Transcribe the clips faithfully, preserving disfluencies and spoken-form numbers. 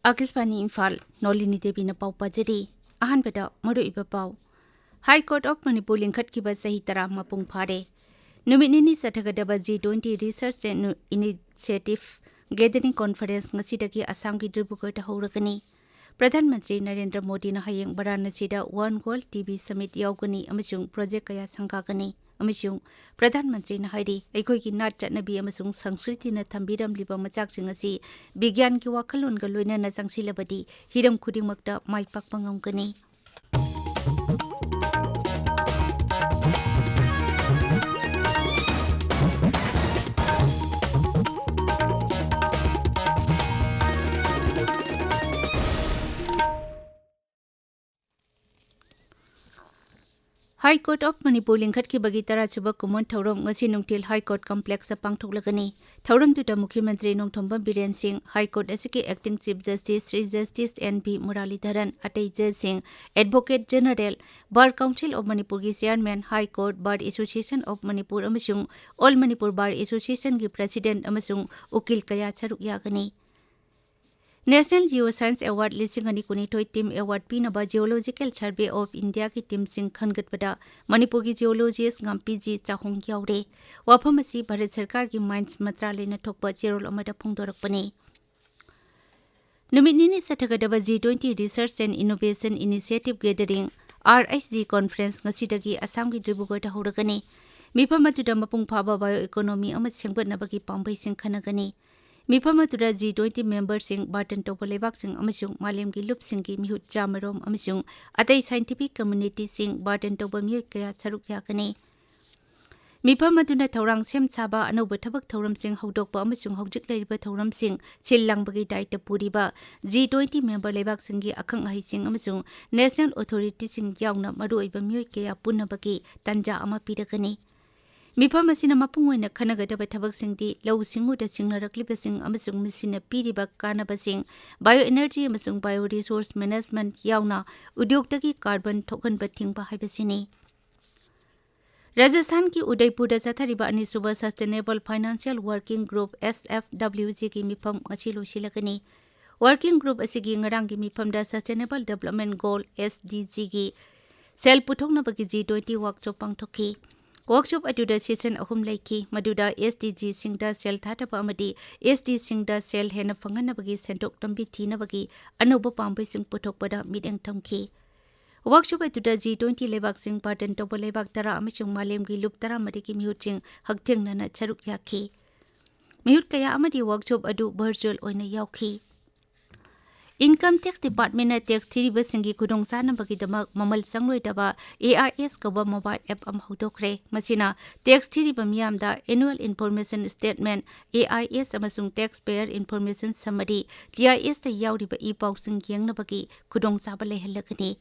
ꯑꯥꯀꯥꯁꯕꯥꯅꯤ ꯏꯝꯐꯥꯜ, ꯅꯣꯂꯤꯅꯤ ꯗꯦꯕꯤꯅ ꯄꯥꯎ ꯄꯥꯖꯔꯤ꯫ ꯑꯍꯥꯟꯕꯗ ꯃꯔꯨꯑꯣꯏꯕ ꯄꯥꯎ꯫ High Court of ꯃꯅꯤꯄꯨꯔ ꯂꯤꯡꯈꯠꯈꯤꯕ ꯆꯍꯤ ꯇꯔꯥ ꯃꯄꯨꯡ ꯐꯥꯔꯦ꯫ ꯅꯨꯃꯤꯠ ꯅꯤꯅꯤ ꯆꯠꯊꯒꯗꯕ G twenty Research and Initiative Gathering Conference ꯉꯁꯤꯗꯒꯤ ꯑꯁꯥꯝꯒꯤ ꯗꯤꯕ꯭ꯔꯨꯒꯔꯗ ꯍꯧꯔꯒꯅꯤ꯫ ꯄ꯭ꯔꯙꯥꯟ ꯃꯟꯇ꯭ꯔꯤ ꯅꯔꯦꯟꯗ꯭ꯔ ꯃꯣꯗꯤꯅ ꯍꯌꯦꯡ ꯕꯔꯥꯅꯥꯁꯤꯗ One World T B Summit ꯌꯥꯎꯒꯅꯤ ꯑꯃꯁꯨꯡ ꯄ꯭ꯔꯣꯖꯦꯛ ꯀꯌꯥ ꯁꯪꯒꯥꯒꯅꯤ꯫ ꯑꯃꯁꯨꯡ ꯄ꯭ꯔꯙꯥꯟ ꯃꯟꯇ꯭ꯔꯤꯅ ꯍꯥꯏꯔꯤ, ꯑꯩꯈꯣꯏꯒꯤ ꯅꯥꯠ ꯆꯠꯅꯕꯤ ꯑꯃꯁꯨꯡ ꯁꯪꯁꯀ꯭ꯔꯤꯇꯤꯅ ꯊꯝꯕꯤꯔꯝꯂꯤꯕ ꯃꯆꯥꯛꯁꯤꯡ ꯑꯁꯤ ꯕꯤꯒ꯭ꯌꯥꯟꯒꯤ ꯋꯥꯈꯜꯂꯣꯟꯒ ꯂꯣꯏꯅꯅ ꯆꯪꯁꯤꯜꯂꯕꯗꯤ ꯍꯤꯔꯝ ꯈꯨꯗꯤꯡꯃꯛꯇ ꯃꯥꯏ ꯄꯥꯛꯄ ꯉꯝꯒꯅꯤ꯫ High Court of ꯃꯅꯤꯄꯨꯔ ꯂꯤꯡꯈꯠꯈꯤꯕꯒꯤ ꯇꯔꯥꯁꯨꯕ ꯀꯨꯝꯑꯣꯟ ꯊꯧꯔꯝ ꯉꯁꯤ ꯅꯨꯡꯊꯤꯜ High Court Complexꯇ ꯄꯥꯡꯊꯣꯛꯂꯒꯅꯤ꯫ ꯊꯧꯔꯝꯗꯨꯗ ꯃꯨꯈ꯭ꯌ ꯃꯟꯇ꯭ꯔꯤ ꯅꯣꯡꯊꯣꯝꯕꯝ ꯕꯤꯔꯦꯟ ꯁꯤꯡ, High Court ꯑꯁꯤꯒꯤ Acting Chief Justice Shri Justice N V Muralidharan, ꯑꯇꯩ ꯖꯖꯁꯤꯡ, Advocate General, Bar Council of ꯃꯅꯤꯄꯨꯔꯒꯤ Chairman, High Court Bar Association of Manipur ꯑꯃꯁꯨꯡ All Manipur Bar Associationꯒꯤ President ꯑꯃꯁꯨꯡ ꯎꯀꯤꯜ ꯀꯌꯥ ꯁꯔꯨꯛ ꯌꯥꯒꯅꯤ꯫ National Geoscience Award ꯂꯤꯁꯤꯡ ꯑꯅꯤ ꯀꯨꯟꯅꯤꯊꯣꯏ Team Award ꯄꯤꯅꯕ Geological Survey of Indiaꯒꯤ teamꯁꯤꯡ ꯈꯟꯒꯠꯄꯗ ꯃꯅꯤꯄꯨꯔꯒꯤ geologist ꯉꯥꯝꯄꯤ ꯖꯤ ꯆꯥꯍꯣꯡ ꯌꯥꯎꯔꯦ꯫ ꯋꯥꯐꯝ ꯑꯁꯤ ꯚꯥꯔꯠ ꯁꯔꯀꯥꯔꯒꯤ Mines ꯃꯟꯇ꯭ꯔꯥꯂꯌꯅ ꯊꯣꯛꯄ ꯆꯦꯔꯣꯜ ꯑꯃꯗ ꯐꯣꯡꯗꯣꯔꯛꯄꯅꯤ꯫ ꯅꯨꯃꯤꯠ ꯅꯤꯅꯤ ꯆꯠꯊꯒꯗꯕ G twenty Research and Innovation Initiative Gathering, R H G Conference ꯉꯁꯤꯗꯒꯤ ꯑꯁꯥꯝꯒꯤ ꯗꯤꯕ꯭ꯔꯨꯒꯔꯗ ꯍꯧꯔꯒꯅꯤ꯫ ꯃꯤꯐꯝ ꯑꯗꯨꯗ ꯃꯄꯨꯡ ꯐꯥꯕ bioeconomy ꯑꯃ ꯁꯦꯝꯒꯠꯅꯕꯒꯤ ꯄꯥꯝꯕꯩꯁꯤꯡ ꯈꯟꯅꯒꯅꯤ꯫ ꯃꯤꯐꯝ ꯑꯗꯨꯗ G twenty memberꯁꯤꯡ, ꯕꯥꯔꯇꯟ ꯇꯧꯕ ꯂꯩꯕꯥꯛꯁꯤꯡ ꯑꯃꯁꯨꯡ ꯃꯥꯂꯦꯝꯒꯤ ꯂꯨꯞꯁꯤꯡꯒꯤ ꯃꯤꯍꯨꯠ ꯆꯥꯃꯔꯣꯝ ꯑꯃꯁꯨꯡ ꯑꯇꯩ scientific communityꯁꯤꯡ, ꯕꯥꯔꯇꯟ ꯇꯧꯕ ꯃꯤꯑꯣꯏ ꯀꯌꯥ ꯁꯔꯨꯛ ꯌꯥꯒꯅꯤ꯫ ꯃꯤꯐꯝ ꯑꯗꯨꯅ ꯊꯧꯔꯥꯡ ꯁꯦꯝ ꯁꯥꯕ, ꯑꯅꯧꯕ ꯊꯕꯛ ꯊꯧꯔꯝꯁꯤꯡ ꯍꯧꯗꯣꯛꯄ ꯑꯃꯁꯨꯡ ꯍꯧꯖꯤꯛ ꯂꯩꯔꯤꯕ ꯊꯧꯔꯝꯁꯤꯡ ꯁꯤꯜ ꯂꯥꯡꯕꯒꯤ ꯗꯥꯌꯤꯠꯇ ꯄꯨꯔꯤꯕ G twenty member ꯂꯩꯕꯥꯛꯁꯤꯡꯒꯤ ꯑꯈꯪ ꯑꯍꯩꯁꯤꯡ ꯑꯃꯁꯨꯡ national authorityꯁꯤꯡ ꯌꯥꯎꯅ ꯃꯔꯨꯑꯣꯏꯕ ꯃꯤꯑꯣꯏ ꯀꯌꯥ ꯄꯨꯟꯅꯕꯒꯤ ꯇꯥꯟꯖꯥ ꯑꯃ ꯄꯤꯔꯒꯅꯤ꯫ ꯃꯤꯐꯝ ꯑꯁꯤꯅ ꯃꯄꯨꯡ ꯑꯣꯏꯅ ꯈꯟꯅꯒꯗꯕ ꯊꯕꯛꯁꯤꯡꯗꯤ ꯂꯧꯎ ꯁꯤꯡꯎꯗ ꯁꯤꯡꯅꯔꯛꯂꯤꯕꯁꯤꯡ ꯑꯃꯁꯨꯡ ꯃꯁꯤꯅ ꯄꯤꯔꯤꯕ ꯀꯥꯟꯅꯕꯁꯤꯡ, bioenergy ꯑꯃꯁꯨꯡ bioresource management ꯌꯥꯎꯅ ꯎꯗ꯭ꯌꯣꯒꯇꯒꯤ carbon ꯊꯣꯛꯍꯟꯕ ꯊꯤꯡꯕ ꯍꯥꯏꯕꯁꯤꯅꯤ꯫ ꯔꯥꯖꯁꯊꯥꯟꯒꯤ ꯎꯗꯩꯄꯨꯔꯗ ꯆꯠꯊꯔꯤꯕ ꯑꯅꯤꯁꯨꯕ Sustainable Financial Working Group, S F W G ꯒꯤ ꯃꯤꯐꯝ ꯉꯁꯤ ꯂꯣꯏꯁꯤꯜꯂꯒꯅꯤ꯫ Working Group ꯑꯁꯤꯒꯤ ꯉꯔꯥꯡꯒꯤ ꯃꯤꯐꯝꯗ Sustainable Development Goal, S D G, ꯒꯤ ꯁꯦꯜ ꯄꯨꯊꯣꯛꯅꯕꯒꯤ G twenty workshop ꯄꯥꯡꯊꯣꯛꯈꯤ꯫ Workshop ꯑꯗꯨꯗ session ꯑꯍꯨꯝ ꯂꯩꯈꯤ, ꯃꯗꯨꯗ S D G ꯁꯤꯡꯗ ꯁꯦꯜ ꯊꯥꯗꯕ ꯑꯃꯗꯤ S D ꯁꯤꯡꯗ ꯁꯦꯜ ꯍꯦꯟꯅ ꯐꯪꯍꯟꯅꯕꯒꯤ ꯁꯦꯟꯊꯣꯛ ꯂꯝꯕꯤ ꯊꯤꯅꯕꯒꯤ ꯑꯅꯧꯕ ꯄꯥꯝꯕꯩꯁꯤꯡ ꯄꯨꯊꯣꯛꯄꯗ ꯃꯤꯠꯌꯦꯡ ꯊꯝꯈꯤ꯫ Workshop ꯑꯗꯨꯗ G twenty ꯂꯩꯕꯥꯛꯁꯤꯡ ꯄꯥꯔꯗꯟ ꯇꯧꯕ ꯂꯩꯕꯥꯛ ꯇꯔꯥ ꯑꯃꯁꯨꯡ ꯃꯥꯂꯦꯝꯒꯤ ꯂꯨꯞ ꯇꯔꯥꯃꯔꯤꯒꯤ ꯃꯤꯍꯨꯠꯁꯤꯡ ꯍꯛꯊꯦꯡꯅꯅ ꯁꯔꯨꯛ ꯌꯥꯈꯤ꯫ ꯃꯤꯍꯨꯠ ꯀꯌꯥ ꯑꯃꯗꯤ workshop ꯑꯗꯨ virtual ꯑꯣꯏꯅ ꯌꯥꯎꯈꯤ꯫ Income Tax Department ꯅ tax ꯊꯤꯔꯤꯕꯁꯤꯡꯒꯤ ꯈꯨꯗꯣꯡꯆꯥꯅꯕꯒꯤꯗꯃꯛ ꯃꯃꯜ ꯆꯪꯂꯣꯏꯗꯕ A I S ꯀꯧꯕ mobile app ꯑꯃ ꯍꯧꯗꯣꯛꯈ꯭ꯔꯦ꯫ ꯃꯁꯤꯅ tax ꯊꯤꯔꯤꯕ ꯃꯤꯌꯥꯝꯗ Annual Information Statement, A I S, ꯑꯃꯁꯨꯡ Taxpayer Information Summary, T I S, ꯇ ꯌꯥꯎꯔꯤꯕ ꯏ ꯄꯥꯎꯁꯤꯡ ꯌꯦꯡꯅꯕꯒꯤ ꯈꯨꯗꯣꯡꯆꯥꯕ ꯂꯩꯍꯜꯂꯒꯅꯤ꯫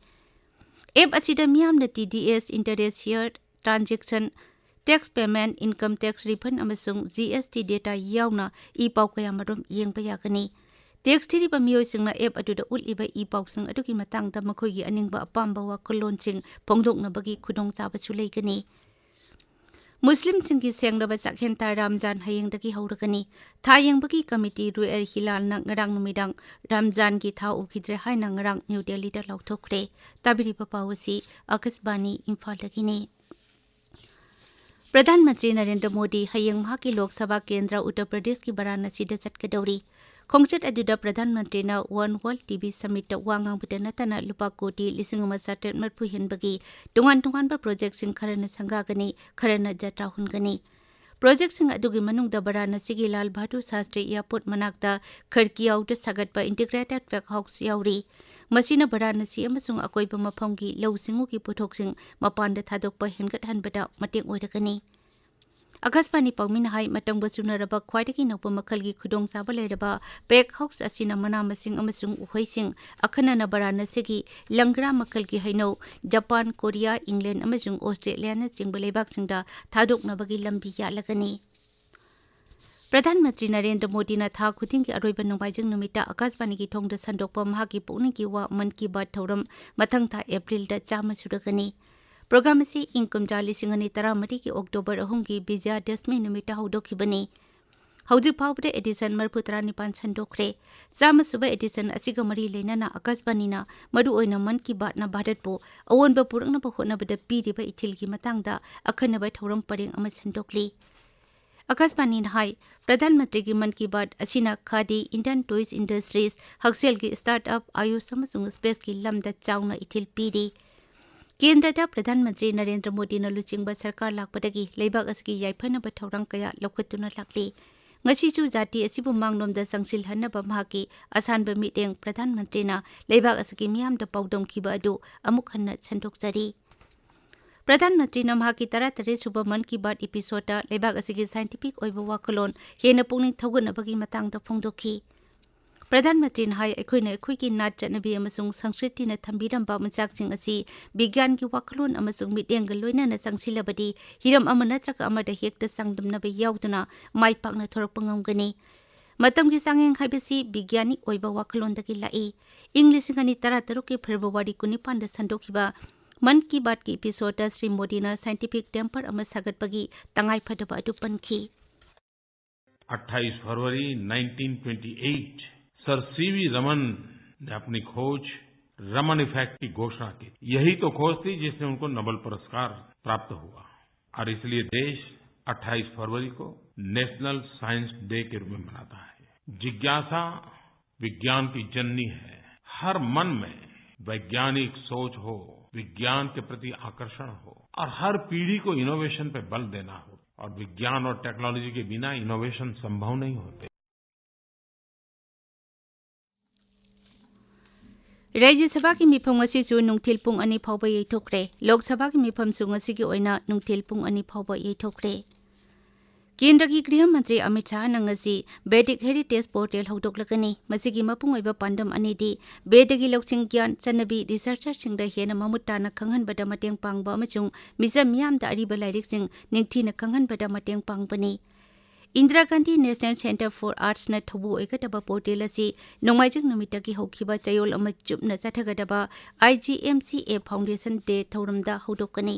App ꯑꯁꯤꯗ ꯃꯤꯌꯥꯝꯅ T D S, interest, share transaction, tax payment, income tax refund, ꯑꯃꯁꯨꯡ G S T data ꯌꯥꯎꯅ ꯏ ꯄꯥꯎ ꯀꯌꯥꯃꯔꯨꯝ ꯌꯦꯡꯕ ꯌꯥꯒꯅꯤ꯫ Tax ꯊꯤꯔꯤꯕ ꯃꯤꯑꯣꯏꯁꯤꯡꯅ app ꯑꯗꯨꯗ ꯎꯠꯂꯤꯕ ꯏ ꯄꯥꯎꯁꯤꯡ ꯑꯗꯨꯒꯤ ꯃꯇꯥꯡꯗ ꯃꯈꯣꯏꯒꯤ ꯑꯅꯤꯡꯕ ꯑꯄꯥꯝꯕ ꯋꯥꯈꯜꯂꯣꯟꯁꯤꯡ ꯐꯣꯡꯗꯣꯛꯅꯕꯒꯤ ꯈꯨꯗꯣꯡꯆꯥꯕꯁꯨ ꯂꯩꯒꯅꯤ꯫ ꯃꯨꯁꯂꯤꯝꯁꯤꯡꯒꯤ ꯁꯦꯡꯂꯕ ꯆꯥꯛꯍꯦꯟ ꯊꯥ ꯔꯝꯖꯥꯟ ꯍꯌꯦꯡꯗꯒꯤ ꯍꯧꯔꯒꯅꯤ꯫ ꯊꯥ ꯌꯦꯡꯕꯒꯤ ꯀꯃꯤꯇꯤ ꯔꯨꯑꯦꯜ ꯍꯤꯂꯥꯜꯅ ꯉꯔꯥꯡ ꯅꯨꯃꯤꯗꯥꯡ ꯔꯝꯖꯥꯟꯒꯤ ꯊꯥ ꯎꯈꯤꯗ꯭ꯔꯦ ꯍꯥꯏꯅ ꯉꯔꯥꯡ ꯅ꯭ꯌꯨ ꯗꯦꯜꯂꯤꯗ ꯂꯥꯎꯊꯣꯛꯈ꯭ꯔꯦ꯫ ꯇꯥꯕꯤꯔꯤꯕ ꯄꯥꯎ ꯑꯁꯤ ꯑꯀꯥꯁꯕꯥꯅꯤ ꯏꯝꯐꯥꯜꯗꯒꯤꯅꯤ꯫ ꯄ꯭ꯔꯙꯥꯟ ꯃꯟꯇ꯭ꯔꯤ ꯅꯔꯦꯟꯗ꯭ꯔ ꯃꯣꯗꯤ ꯍꯌꯦꯡ ꯃꯍꯥꯛꯀꯤ ꯂꯣꯛ ꯁꯚꯥ ꯀꯦꯟꯗ꯭ꯔ ꯎꯠꯇꯔ ꯄ꯭ꯔꯗꯦꯁꯀꯤ ꯕꯔꯥꯅꯁꯤꯗ ꯆꯠꯀꯗꯧꯔꯤ꯫ ꯈꯣꯡꯆꯠ ꯑꯗꯨꯗ ꯄ꯭ꯔꯙꯥꯟ ꯃꯟꯇ꯭ꯔꯤꯅ One World T V Summitꯇ ꯋꯥ ꯉꯥꯡꯕꯇ ꯅꯠꯇꯅ ꯂꯨꯄꯥ ꯀꯣꯇꯤ ꯂꯤꯁꯤꯡ ꯑꯃ ꯆꯥꯇ꯭ꯔꯦꯠ ꯃꯔꯤꯐꯨ ꯍꯦꯟꯕꯒꯤ ꯇꯣꯉꯥꯟ ꯇꯣꯉꯥꯟꯕ ꯄ꯭ꯔꯣꯖꯦꯛꯁꯤꯡ ꯈꯔꯅ ꯁꯪꯒꯥꯒꯅꯤ, ꯈꯔꯅ ꯖꯇ꯭ꯔꯥ ꯍꯨꯟꯒꯅꯤ꯫ ꯄ꯭ꯔꯣꯖꯦꯛꯁꯤꯡ ꯑꯗꯨꯒꯤ ꯃꯅꯨꯡꯗ ꯕꯔꯥꯅꯁꯤꯒꯤ ꯂꯥꯜ ꯕꯍꯥꯗꯨꯔ ꯁꯥꯁꯇ꯭ꯔꯤ ꯑꯦꯌꯔꯄꯣꯔꯠ ꯃꯅꯥꯛꯇ ꯈꯔꯀꯤꯌꯥꯎꯗ ꯁꯥꯒꯠꯄ integrated pack house ꯌꯥꯎꯔꯤ꯫ ꯃꯁꯤꯅ ꯕꯔꯥꯅꯁꯤ ꯑꯃꯁꯨꯡ ꯑꯀꯣꯏꯕ ꯃꯐꯝꯒꯤ ꯂꯧꯎ ꯁꯤꯡꯎꯒꯤ ꯄꯣꯠꯊꯣꯛꯁꯤꯡ ꯃꯄꯥꯟꯗ ꯊꯥꯗꯣꯛꯄ ꯍꯦꯟꯒꯠꯍꯟꯕꯗ ꯃꯇꯦꯡ ꯑꯣꯏꯔꯒꯅꯤ꯫ ꯑꯀꯥꯁꯕꯥꯅꯤ ꯄꯥꯎꯃꯤꯅ ꯍꯥꯏ, ꯃꯇꯝꯒ ꯆꯨꯅꯔꯕ ꯈ꯭ꯋꯥꯏꯗꯒꯤ ꯅꯧꯕ ꯃꯈꯜꯒꯤ ꯈꯨꯗꯣꯡꯆꯥꯕ ꯂꯩꯔꯕ pack house ꯑꯁꯤꯅ ꯃꯅꯥ ꯃꯁꯤꯡ ꯑꯃꯁꯨꯡ ꯎꯍꯩꯁꯤꯡ, ꯑꯈꯟꯅꯅ ꯕꯔꯥꯅꯁꯤꯒꯤ ꯂꯪꯒ꯭ꯔꯥ ꯃꯈꯜꯒꯤ ꯍꯩꯅꯧ, ꯖꯄꯥꯟ, ꯀꯣꯔꯤꯌꯥ, ꯏꯪꯂꯦꯟ ꯑꯃꯁꯨꯡ ꯑꯣꯁꯇ꯭ꯔꯦꯂꯤꯌꯥꯅꯆꯤꯡꯕ ꯂꯩꯕꯥꯛꯁꯤꯡꯗ ꯊꯥꯗꯣꯛꯅꯕꯒꯤ ꯂꯝꯕꯤ ꯌꯥꯠꯂꯒꯅꯤ꯫ ꯄ꯭ꯔꯙꯥꯟ ꯃꯟꯇ꯭ꯔꯤ ꯅꯔꯦꯟꯗ꯭ꯔ ꯃꯣꯗꯤꯅ ꯊꯥ ꯈꯨꯗꯤꯡꯒꯤ ꯑꯔꯣꯏꯕ ꯅꯣꯡꯃꯥꯏꯖꯤꯡ ꯅꯨꯃꯤꯠꯇ ꯑꯀꯥꯁꯕꯥꯅꯤꯒꯤ ꯊꯣꯡꯗ ꯁꯟꯗꯣꯛꯄ ꯃꯍꯥꯛꯀꯤ ꯄꯨꯛꯅꯤꯡꯒꯤ ꯋꯥ ꯃꯟ ꯀꯤ ꯕꯥꯠ ꯊꯧꯔꯝ ꯃꯊꯪ ꯊꯥ ꯑꯦꯄ꯭ꯔꯤꯜꯗ ꯆꯥꯝꯃ ꯁꯨꯔꯒꯅꯤ꯫ ꯄ꯭ꯔꯣꯒ꯭ꯔꯥꯝ ꯑꯁꯤ ꯏꯪ ꯀꯨꯝꯖꯥ ꯂꯤꯁꯤꯡ ꯑꯅꯤ ꯇꯔꯥꯃꯔꯤꯒꯤ ꯑꯣꯛꯇꯣꯕꯔ ꯑꯍꯨꯝꯒꯤ ꯕꯤꯖꯌꯥꯗꯁꯃꯤ ꯅꯨꯃꯤꯠꯇ ꯍꯧꯗꯣꯛꯈꯤꯕꯅꯤ꯫ ꯍꯧꯖꯤꯛ ꯐꯥꯎꯕꯗ edition ꯃꯔꯤꯐꯨ ꯇꯔꯥꯅꯤꯄꯥꯟ ꯁꯟꯗꯣꯛꯈ꯭ꯔꯦ꯫ ꯆꯥꯝꯃ ꯁꯨꯕ edition ꯑꯁꯤꯒ ꯃꯔꯤ ꯂꯩꯅꯅ ꯑꯀꯥꯁꯕꯥꯅꯤꯅ ꯃꯔꯨꯑꯣꯏꯅ ꯃꯟ ꯀꯤ ꯕꯥꯠꯅ ꯚꯥꯔꯠꯄꯨ ꯑꯑꯣꯟꯕ ꯄꯨꯔꯛꯅꯕ ꯍꯣꯠꯅꯕꯗ ꯄꯤꯔꯤꯕ ꯏꯊꯤꯜꯒꯤ ꯃꯇꯥꯡꯗ ꯑꯈꯟꯅꯕ ꯊꯧꯔꯝ ꯄꯔꯦꯡ ꯑꯃ ꯁꯟꯗꯣꯛꯂꯤ꯫ ꯑꯀꯥꯁꯕꯥꯅꯤꯅ ꯍꯥꯏ, ꯄ꯭ꯔꯙꯥꯟ ꯃꯟꯇ꯭ꯔꯤꯒꯤ ꯃꯟ ꯀꯤ ꯕꯥꯠ ꯑꯁꯤꯅ ꯈꯥꯗꯤ, Indian toys industries, ꯍꯛꯁꯦꯜꯒꯤ startup, ꯑꯥꯌꯨꯁ ꯑꯃꯁꯨꯡ spaceꯀꯤ ꯂꯝꯗ ꯆꯥꯎꯅ ꯏꯊꯤꯜ ꯄꯤꯔꯤ꯫ ꯀꯦꯟꯗ꯭ꯔꯗ ꯄ꯭ꯔꯙꯥꯟ ꯃꯟꯇ꯭ꯔꯤ ꯅꯔꯦꯟꯗ꯭ꯔ ꯃꯣꯗꯤꯅ ꯂꯨꯆꯤꯡꯕ ꯁꯔꯀꯥꯔ ꯂꯥꯛꯄꯗꯒꯤ ꯂꯩꯕꯥꯛ ꯑꯁꯤꯒꯤ ꯌꯥꯏꯐꯅꯕ ꯊꯧꯔꯥꯡ ꯀꯌꯥ ꯂꯧꯈꯠꯇꯨꯅ ꯂꯥꯛꯂꯤ꯫ ꯉꯁꯤꯁꯨ ꯖꯥꯇꯤ ꯑꯁꯤꯕꯨ ꯃꯥꯡꯂꯣꯝꯗ ꯆꯪꯁꯤꯜꯍꯟꯅꯕ ꯃꯍꯥꯛꯀꯤ ꯑꯁꯥꯟꯕ ꯃꯤꯠꯌꯦꯡ ꯄ꯭ꯔꯙꯥꯟ ꯃꯟꯇ꯭ꯔꯤꯅ ꯂꯩꯕꯥꯛ ꯑꯁꯤꯒꯤ ꯃꯤꯌꯥꯝꯗ ꯄꯥꯎꯗꯝꯈꯤꯕ ꯑꯗꯨ ꯑꯃꯨꯛ ꯍꯟꯅ ꯁꯟꯗꯣꯛꯆꯔꯤ꯫ ꯄ꯭ꯔꯙꯥꯟ ꯃꯟꯇ꯭ꯔꯤꯅ ꯃꯍꯥꯛꯀꯤ ꯇꯔꯥꯇꯔꯦꯠ ꯁꯨꯕ ꯃꯟ ꯀꯤ ꯕꯥꯠ episodeꯇ ꯂꯩꯕꯥꯛ ꯑꯁꯤꯒꯤ scientific ꯑꯣꯏꯕ ꯋꯥꯈꯜꯂꯣꯟ ꯍꯦꯟꯅ ꯄꯨꯛꯅꯤꯡ ꯊꯧꯒꯠꯅꯕꯒꯤ ꯃꯇꯥꯡꯗ ꯐꯣꯡꯗꯣꯛꯈꯤ꯫ ꯄ꯭ꯔꯙꯥꯟ ꯃꯟꯇ꯭ꯔꯤꯅ ꯍꯥꯏ, ꯑꯩꯈꯣꯏꯅ ꯑꯩꯈꯣꯏꯒꯤ ꯅꯥꯠ ꯆꯠꯅꯕꯤ ꯑꯃꯁꯨꯡ ꯁꯪꯁꯀ꯭ꯔꯤꯇꯤꯅ ꯊꯝꯕꯤꯔꯝꯕ ꯃꯆꯥꯛꯁꯤꯡ ꯑꯁꯤ ꯕꯤꯒ꯭ꯌꯥꯟꯒꯤ ꯋꯥꯈꯜꯂꯣꯟ ꯑꯃꯁꯨꯡ ꯃꯤꯠꯌꯦꯡꯒ ꯂꯣꯏꯅꯅ ꯆꯪꯁꯤꯜꯂꯕꯗꯤ ꯍꯤꯔꯝ ꯑꯃ ꯅꯠꯇ꯭ꯔꯒ ꯑꯃꯗ ꯍꯦꯛꯇ ꯆꯥꯡꯗꯝꯅꯕ ꯌꯥꯎꯗꯅ ꯃꯥꯏ ꯄꯥꯛꯅ ꯊꯣꯔꯛꯄ ꯉꯝꯒꯅꯤ꯫ ꯃꯇꯝꯒꯤ ꯆꯥꯡꯌꯦꯡ ꯍꯥꯏꯕꯁꯤ ꯕꯤꯒ꯭ꯌꯥꯅꯤꯛ ꯑꯣꯏꯕ ꯋꯥꯈꯜꯂꯣꯟꯗꯒꯤ ꯂꯥꯛꯏ꯫ ꯏꯪ ꯂꯤꯁꯤꯡ ꯑꯅꯤ ꯇꯔꯥꯇꯔꯨꯛꯀꯤ February ꯀꯨꯟꯅꯤꯄꯥꯟꯗ ꯁꯟꯗꯣꯛꯈꯤꯕ ꯃꯟ ꯀꯤ ꯕꯥꯠꯀꯤ episodeꯇ ꯁ꯭ꯔꯤ ꯃꯣꯗꯤꯅ scientific temper ꯑꯃ ꯁꯥꯒꯠꯄꯒꯤ ꯇꯉꯥꯏꯐꯗꯕ ꯑꯗꯨ ꯄꯟꯈꯤ꯫ अट्ठाईस फरवरी nineteen twenty eight sir C V Raman ने अपनी खोज रमन इफेक्ट की घोषणा की। यही तो खोज थी जिसने उनको नोबेल पुरस्कार प्राप्त हुआ और इसलिए देश अट्ठाईस फरवरी को नेशनल साइंस डे के रूप में मनाता है। जिज्ञासा विज्ञान की जननी है। हर मन में वैज्ञानिक सोच हो, विज्ञान के प्रति आकर्षण हो और हर पीढ़ी को इनोवेशन पे बल देना हो। और विज्ञान और टेक्नोलॉजी के बिना इनोवेशन संभव नहीं होते। ꯔꯥꯖ꯭ꯌ ꯁꯚꯥꯒꯤ ꯃꯤꯐꯝ ꯉꯁꯤꯁꯨ ꯅꯨꯡꯊꯤꯜ ꯄꯨꯡ ꯑꯅꯤ ꯐꯥꯎꯕ ꯌꯩꯊꯣꯛꯈ꯭ꯔꯦ꯫ ꯂꯣꯛ ꯁꯚꯥꯒꯤ ꯃꯤꯐꯝꯁꯨ ꯉꯁꯤꯒꯤ ꯑꯣꯏꯅ ꯅꯨꯡꯊꯤꯜ ꯄꯨꯡ ꯑꯅꯤ ꯐꯥꯎꯕ ꯌꯩꯊꯣꯛꯈ꯭ꯔꯦ꯫ ꯀꯦꯟꯗ꯭ꯔꯒꯤ ꯒ꯭ꯔꯤꯍ ꯃꯟꯇ꯭ꯔꯤ ꯑꯃꯤꯠ ꯁꯥꯍꯅ ꯉꯁꯤ Vedic Heritage Portal ꯍꯧꯗꯣꯛꯂꯒꯅꯤ꯫ ꯃꯁꯤꯒꯤ ꯃꯄꯨꯡ ꯑꯣꯏꯕ ꯄꯥꯟꯗꯝ ꯑꯅꯤꯗꯤ ꯚꯦꯗꯒꯤ ꯂꯧꯁꯤꯡ, ꯒ꯭ꯌꯥꯟ, ꯆꯠꯅꯕꯤ, ꯔꯤꯁꯔꯆꯔꯁꯤꯡꯗ ꯍꯦꯟꯅ ꯃꯃꯨꯠ ꯇꯥꯅ ꯈꯪꯍꯟꯕꯗ ꯃꯇꯦꯡ ꯄꯥꯡꯕ ꯑꯃꯁꯨꯡ ꯃꯤꯆꯝ ꯃꯤꯌꯥꯝꯗ ꯑꯔꯤꯕ ꯂꯥꯏꯔꯤꯛꯁꯤꯡ ꯅꯤꯡꯊꯤꯅ ꯈꯪꯍꯟꯕꯗ ꯃꯇꯦꯡ ꯄꯥꯡꯕꯅꯤ꯫ Indira Gandhi National Centre for Artsꯅ ꯊꯧꯕꯨ ꯑꯣꯏꯒꯗꯕ portal ꯑꯁꯤ ꯅꯣꯡꯃꯥꯏꯖꯤꯡ ꯅꯨꯃꯤꯠꯇꯒꯤ ꯍꯧꯈꯤꯕ ꯆꯌꯣꯜ ꯑꯃ ꯆꯨꯞꯅ ꯆꯠꯊꯒꯗꯕ I G M C A Foundation Day ꯊꯧꯔꯝꯗ ꯍꯧꯗꯣꯛꯀꯅꯤ꯫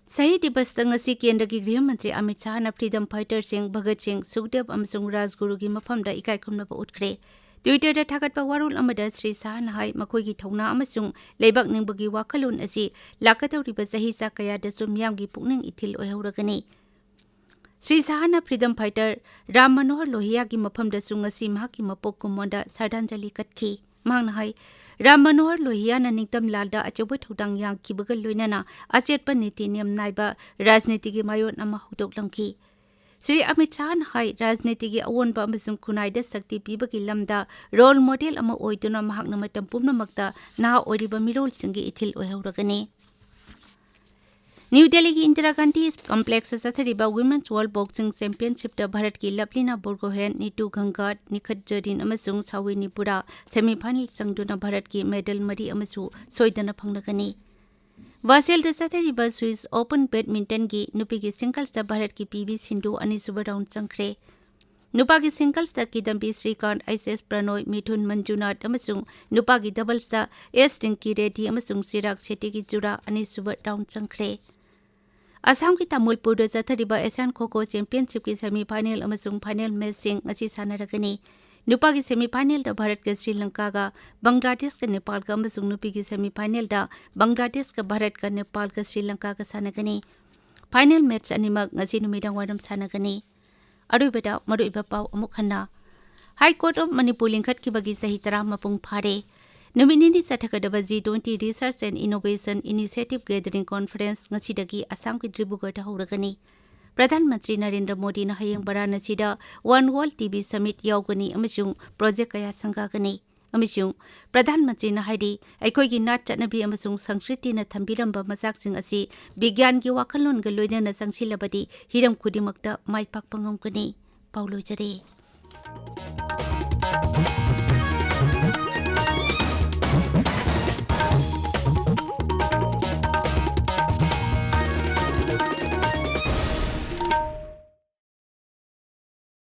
ꯁꯍꯤꯗ ꯗꯤꯕꯁꯇ ꯉꯁꯤ ꯀꯦꯟꯗ꯭ꯔꯒꯤ ꯒ꯭ꯔꯤꯍ ꯃꯟꯇ꯭ꯔꯤ ꯑꯃꯤꯠ ꯁꯥꯍꯅ ꯐ꯭ꯔꯤꯗꯝ ꯐꯥꯏꯇꯔꯁꯤꯡ ꯚꯒꯠ ꯁꯤꯡ, ꯁꯨꯈꯗꯦꯕ ꯑꯃꯁꯨꯡ ꯔꯥꯖꯒꯨꯔꯨꯒꯤ ꯃꯐꯝꯗ ꯏꯀꯥꯏ ꯈꯨꯝꯅꯕ ꯎꯠꯈ꯭ꯔꯦ꯫ Twitter-ꯗ ꯊꯥꯒꯠꯄ ꯋꯥꯔꯣꯜ ꯑꯃꯗ ꯁ꯭ꯔꯤ ꯁꯥꯍꯅ ꯍꯥꯏ, ꯃꯈꯣꯏꯒꯤ ꯊꯧꯅꯥ ꯑꯃꯁꯨꯡ ꯂꯩꯕꯥꯛ ꯅꯤꯡꯕꯒꯤ ꯋꯥꯈꯜꯂꯣꯟ ꯑꯁꯤ ꯂꯥꯛꯀꯗꯧꯔꯤꯕ ꯆꯍꯤ ꯆꯥ ꯀꯌꯥꯗꯁꯨ ꯃꯤꯌꯥꯝꯒꯤ ꯄꯨꯛꯅꯤꯡ ꯏꯊꯤꯜ ꯑꯣꯏꯍꯧꯔꯒꯅꯤ꯫ ꯁ꯭ꯔꯤ ꯁꯥꯍꯅ ꯐ꯭ꯔꯤꯗꯝ ꯐꯥꯏꯇꯔ ꯔꯥꯝ ꯃꯅꯣꯍꯔ ꯂꯣꯍꯤꯌꯥꯒꯤ ꯃꯐꯝꯗꯁꯨ ꯉꯁꯤ ꯃꯍꯥꯛꯀꯤ ꯃꯄꯣꯛ ꯀꯨꯝꯑꯣꯟꯗ ꯁ꯭ꯔꯗꯥꯟꯖꯂꯤ ꯀꯠꯈꯤ꯫ ꯃꯍꯥꯛꯅ ꯍꯥꯏ, ꯔꯥꯝ ꯃꯅꯣꯍꯔ ꯂꯣꯍꯤꯌꯥꯅ ꯅꯤꯡꯇꯝ ꯂꯥꯟꯗ ꯑꯆꯧꯕ ꯊꯧꯗꯥꯡ ꯌꯥꯡꯈꯤꯕꯒ ꯂꯣꯏꯅꯅ ꯑꯆꯦꯠꯄ ꯅꯤꯇꯤ ꯅꯤꯌꯝ ꯅꯥꯏꯕ ꯔꯥꯖꯅꯤꯇꯤꯒꯤ ꯃꯥꯏꯑꯣꯟ ꯑꯃ ꯍꯧꯗꯣꯛꯂꯝꯈꯤ꯫ ꯁ꯭ꯔꯤ ꯑꯃꯤꯠ ꯁꯥꯍꯅ ꯍꯥꯏ, ꯔꯥꯖꯅꯤꯇꯤꯒꯤ ꯑꯑꯣꯟꯕ ꯑꯃꯁꯨꯡ ꯈꯨꯟꯅꯥꯏꯗ ꯁꯛꯇꯤ ꯄꯤꯕꯒꯤ ꯂꯝꯗ ꯔꯣꯜ ꯃꯣꯗꯦꯜ ꯑꯃ ꯑꯣꯏꯗꯨꯅ ꯃꯍꯥꯛꯅ ꯃꯇꯝ ꯄꯨꯝꯅꯃꯛꯇ ꯅꯍꯥ ꯑꯣꯏꯔꯤꯕ ꯃꯤꯔꯣꯜꯁꯤꯡꯒꯤ ꯏꯊꯤꯜ ꯑꯣꯏꯍꯧꯔꯒꯅꯤ꯫ ꯅ꯭ꯌꯨ ꯗꯦꯜꯂꯤꯒꯤ ꯏꯟꯗꯤꯔꯥ ꯒꯥꯟꯙꯤ ꯀꯝꯄ꯭ꯂꯦꯛꯁꯇ ꯆꯠꯊꯔꯤꯕ ꯋꯤꯃꯦꯟꯁ ꯋꯥꯔꯜꯗ ꯕꯣꯛꯁꯤꯡ ꯆꯦꯝꯄꯤꯌꯟꯁꯤꯞꯇ ꯚꯥꯔꯠꯀꯤ ꯂꯚꯂꯤꯅꯥ ꯕꯣꯔꯒꯣꯍꯦꯟ, ꯅꯤꯇꯨ ꯒꯪꯒꯥꯠ, ꯅꯤꯈꯠ ꯖꯔꯤꯟ ꯑꯃꯁꯨꯡ ꯁꯥꯋꯤꯅꯤ ꯄꯨꯔꯥ ꯁꯦꯃꯤꯐꯥꯏꯅꯦꯜ ꯆꯪꯗꯨꯅ ꯚꯥꯔꯠꯀꯤ ꯃꯦꯗꯜ ꯃꯔꯤ ꯑꯃꯁꯨ ꯁꯣꯏꯗꯅ ꯐꯪꯂꯒꯅꯤ꯫ ꯕꯥꯁꯦꯜꯗ ꯆꯠꯊꯔꯤꯕ ꯁ꯭ꯋꯤꯁ ꯑꯣꯄꯟ ꯕꯦꯗꯃꯤꯟꯇꯟꯒꯤ ꯅꯨꯄꯤꯒꯤ ꯁꯤꯡꯒꯜꯁꯇ ꯚꯥꯔꯠꯀꯤ ꯄꯤ ꯚꯤ ꯁꯤꯟꯙꯨ ꯑꯅꯤꯁꯨꯕ ꯔꯥꯎꯟꯗ ꯆꯪꯈ꯭ꯔꯦ꯫ ꯅꯨꯄꯥꯒꯤ ꯁꯤꯡꯒꯜꯁꯇ ꯀꯤꯗꯝꯕꯤ ꯁ꯭ꯔꯤꯀꯥꯟꯊ, ꯑꯩꯆ ꯑꯦꯁ ꯄ꯭ꯔꯅꯣꯏ, ꯃꯤꯊꯨꯟ ꯃꯟꯖꯨꯅꯥꯊ ꯑꯃꯁꯨꯡ ꯅꯨꯄꯥꯒꯤ ꯗꯕꯜꯁꯇ ꯑꯦꯁ ꯔꯤꯡꯀꯤ ꯔꯦꯗ꯭ꯗꯤ ꯑꯃꯁꯨꯡ ꯆꯤꯔꯥꯒ ꯁꯦꯠꯇꯤꯒꯤ ꯖꯨꯔꯥ ꯑꯅꯤꯁꯨꯕ ꯔꯥꯎꯟꯗ ꯆꯪꯈ꯭ꯔꯦ꯫ ꯑꯁꯥꯝꯒꯤ ꯇꯥꯃꯨꯜꯄꯨꯔꯗ ꯆꯠꯊꯔꯤꯕ ꯑꯦꯁꯤꯌꯥꯟ ꯈꯣ ꯈꯣ ꯆꯦꯝꯄꯤꯌꯟꯁꯤꯞꯀꯤ ꯁꯦꯃꯤꯐꯥꯏꯅꯦꯜ ꯑꯃꯁꯨꯡ ꯐꯥꯏꯅꯦꯜ ꯃꯦꯆꯁꯤꯡ ꯉꯁꯤ ꯁꯥꯟꯅꯔꯒꯅꯤ꯫ ꯅꯨꯄꯥꯒꯤ ꯁꯦꯃꯤꯐꯥꯏꯅꯦꯜꯗ ꯚꯥꯔꯠꯀ ꯁ꯭ꯔꯤꯂꯪꯀꯥꯒ, ꯕꯪꯒ꯭ꯂꯥꯗꯦꯁꯀ ꯅꯦꯄꯥꯜꯒ ꯑꯃꯁꯨꯡ ꯅꯨꯄꯤꯒꯤ ꯁꯦꯃꯤꯐꯥꯏꯅꯦꯜꯗ ꯕꯪꯒ꯭ꯂꯥꯗꯦꯁꯀ ꯚꯥꯔꯠꯀ ꯅꯦꯄꯥꯜꯒ ꯁ꯭ꯔꯤꯂꯪꯀꯥꯒ ꯁꯥꯟꯅꯒꯅꯤ꯫ ꯐꯥꯏꯅꯦꯜ ꯃꯦꯆ ꯑꯅꯤꯃꯛ ꯉꯁꯤ ꯅꯨꯃꯤꯗꯥꯡꯋꯥꯏꯔꯝ ꯁꯥꯟꯅꯒꯅꯤ꯫ ꯑꯔꯣꯏꯕꯗ ꯃꯔꯨꯑꯣꯏꯕ ꯄꯥꯎ ꯑꯃꯨꯛ ꯍꯟꯅ꯫ ꯍꯥꯏ ꯀꯣꯔꯠ ꯑꯣꯐ ꯃꯅꯤꯄꯨꯔ ꯂꯤꯡꯈꯠꯈꯤꯕꯒꯤ ꯆꯍꯤ ꯇꯔꯥ ꯃꯄꯨꯡ ꯐꯥꯔꯦ꯫ ꯅꯨꯃꯤꯠ ꯅꯤꯅꯤ ꯆꯠꯊꯒꯗꯕ G twenty Research and Innovation Initiative Gathering Conference ꯉꯁꯤꯗꯒꯤ ꯑꯁꯥꯝꯒꯤ ꯗꯤꯕ꯭ꯔꯨꯒꯔꯗ ꯍꯧꯔꯒꯅꯤ꯫ ꯄ꯭ꯔꯙꯥꯟ ꯃꯟꯇ꯭ꯔꯤ ꯅꯔꯦꯟꯗ꯭ꯔ ꯃꯣꯗꯤꯅ ꯍꯌꯦꯡ ꯕꯔꯥꯅꯁꯤꯗ One World T V Summit ꯌꯥꯎꯒꯅꯤ ꯑꯃꯁꯨꯡ ꯄ꯭ꯔꯣꯖꯦꯛ ꯀꯌꯥ ꯁꯪꯒꯥꯒꯅꯤ꯫ ꯑꯃꯁꯨꯡ ꯄ꯭ꯔꯙꯥꯟ ꯃꯟꯇ꯭ꯔꯤꯅ ꯍꯥꯏꯔꯤ, ꯑꯩꯈꯣꯏꯒꯤ ꯅꯥꯠ ꯆꯠꯅꯕꯤ ꯑꯃꯁꯨꯡ ꯁꯪꯁꯀ꯭ꯔꯤꯇꯤꯅ ꯊꯝꯕꯤꯔꯝꯕ ꯃꯆꯥꯛꯁꯤꯡ ꯑꯁꯤ ꯕꯤꯒ꯭ꯌꯥꯟꯒꯤ ꯋꯥꯈꯜꯂꯣꯟꯒ ꯂꯣꯏꯅꯅ ꯆꯪꯁꯤꯜꯂꯕꯗꯤ ꯍꯤꯔꯝ ꯈꯨꯗꯤꯡꯃꯛꯇ ꯃꯥꯏ ꯄꯥꯛꯄ ꯉꯝꯒꯅꯤ꯫ ꯄꯥꯎ ꯂꯣꯏꯖꯔꯦ꯫